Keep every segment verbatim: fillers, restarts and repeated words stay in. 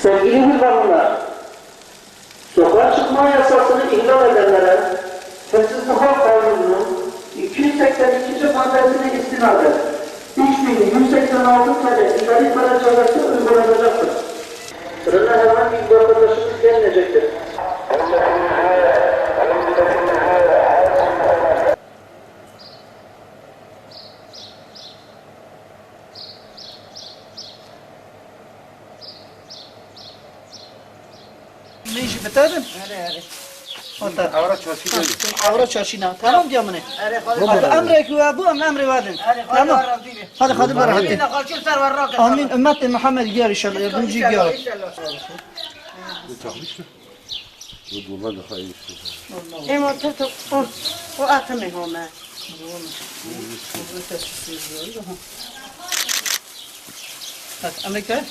Sevgili hırmanlılar, sokağa çıkma yasasını ihlal edenlere Hıfzı Sıhhat Kanunu'nun iki yüz seksen ikinci maddesine istinaden üç bin yüz seksen altı T L idari para cezası uygulanacaktır. Fırına herhangi bir vatandaşımız gelmeyecektir. Min jî bi te bin? Erê, erê. Ewra çarşî ne? Ewra çarşî ne? Tamam diya min e. Erê, xwedê. Hadi emrek we bû, em emrê we din. Erê, xwedê. Tamam. We razî be. Hadi, xwedê we razî be. Amîn. Xalçî ser we rake. Amîn. Ümmetê Muhammed giyar inşallah. Yardımcı giyar. İnşallah. Bu çakmış mı? Bu dolar daha iyi işte. Ema tu tu o o atime home. Bak, Amerika.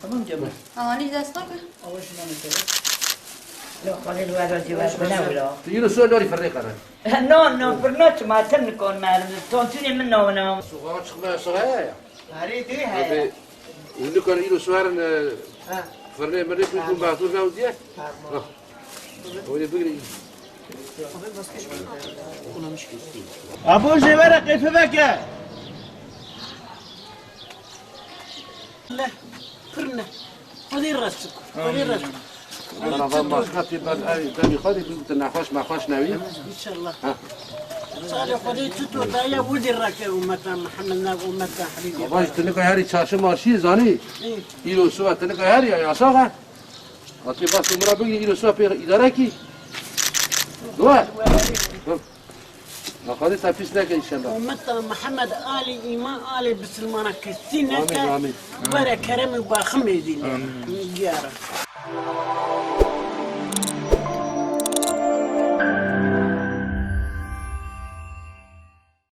Tamam canım. Anî dest nake. Ava ji me nekeve. Lo xalê li we re cî we bine wilo. Tu yî li soya darî firnê qere. No, no, firno çima tim nikon merim. Tontûnê min navina. Sokağa çıkma yasağı ya. Arê dê he. Hadi, hûn nikarin îro swerin, e, firnê mirnê bûn, bûn bextûr ne û diye. Bak. Öyle bigrin. Abo jê were qeyfe veke. Firne. Xwedê rast bikû. Xwedê rast bikû. Xwedê tu başka tê ben ev demî xwedê bû tu nexweş mexweş newî. İnşallah. Ha. Salê Xwedê tu to daye bu dir rake ummeta Muhammed nav ummeta Habibî. Baba ji tu nika herî çarşı marşî zanî. Î. Îro suva tu nika herî ya yasax e. Atê bas umra bigî îro suva pê îdare kî. Dua. Xwedê te pîs neke înşallah. Ummeta Muhammed alî îman alî bisilmana kesî neke. Amîn, amîn. Were kerem û baxim êdîne. Amîn. Diyara.